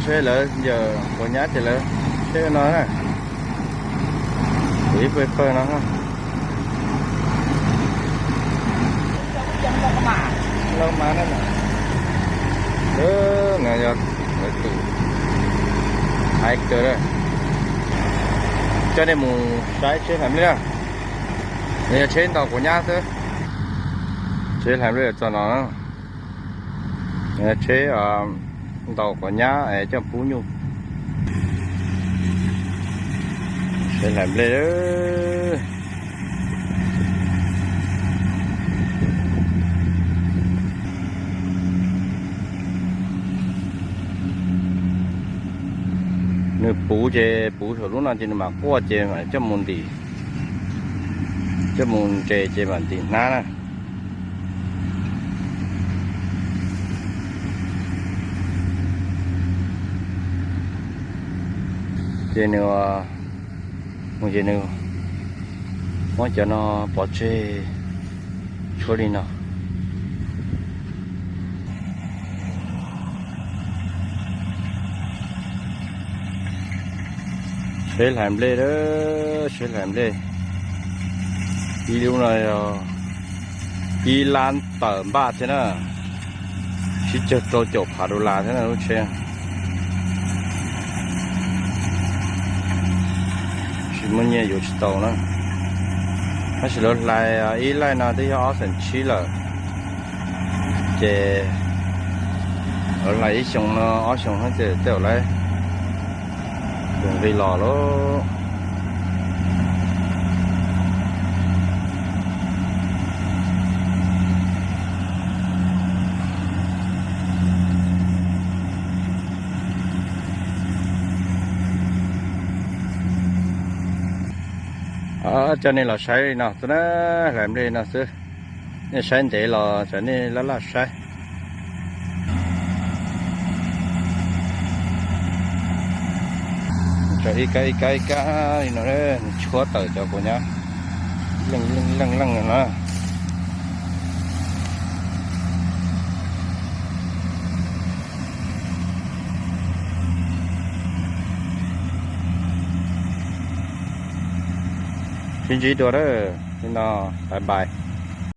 Seb lawv yawm quav nyab ces lawv tsheb no na. Kuv ib pawg pawg no. Lauj mas na. No yog lawv tus hais kawg a. Coj nej mus saib tsheb hlais nplej na. Nws yog tsheb ntaus quav nyab xwb. Tsheb hlais nplej txog no na. Tsheb ntaus quav nyab es coj pub nyuj. Tsheb hlais nplej. Nws puv ces puv saum lub no ces nws mam quaj ces mam coj mus ntim, coj mus ntses ces mam ntim hnab na. Ces nws mus ces nws muab cov no pov tseg tshuab li no. Seb hlais nplej a, seb hlais nplej. Ib lub no yog ib lab tawm npaj thiab na, tsib caug rau caum phav dollar thiab na lub tsheb. Tsis muaj nyiaj yuav tsis tau na. Tab sis lawv hlais ib laij no twb yog ob xees tsib lawm, ces lawv hlais ib xyoo no ob xyoo no ces tej zaum lawv yuav nqis los lauj. Coj nej los saib li no xwb na, hlais nplej no xwb. Nej saib ntev los tsam nej laj laj saib. Tso ib kab ib kab ib kab li no, nws tshuab tawm cov quav nyab leej leej leej leej no na. Sib ntsib dua na, li no, bye bye.